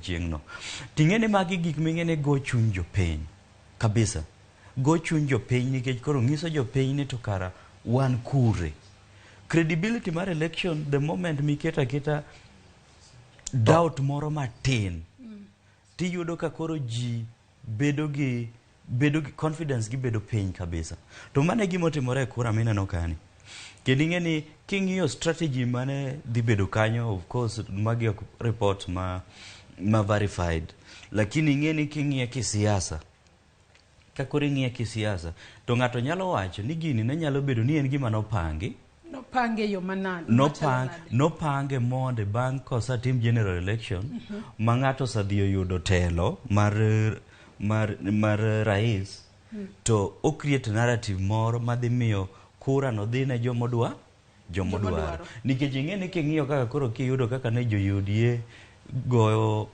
Chieng'no ting'e ni magi gik ming'e ni go chuny jopiny kabisa, go chuny jopiny, nikech koro nyiso jopiny ni to kara wan kure. Credibility mar election, the moment miketo aketa doubt moro matin, tiyudo ka koro ji bedo gi confidence, gibedo piny kabisa. To mano e gima otimore e kura mineno kani. Kendo ing'e ni king'iyo strategy mane dhi bedo kanyo, of course magi ok report ma verified, lakini ing'e ni king'iye kisiasa, ka koro ing'iye kisiasa, to ng'ato nyalo wacho ni gini ne nyalo bedo ni en gima nopangi. Nopange e yo manade? Nopang, nopange monde bang' kosetim general election ma ng'ato osedhi oyudo telo mar rais, to o create narrative moro madhi miyo kura no dhi ne jomodwa jomodwaro. Jomodwaro. Nikech ing'e ni king'iyo kaka koro kiyudo kaka ne jo UDA goyo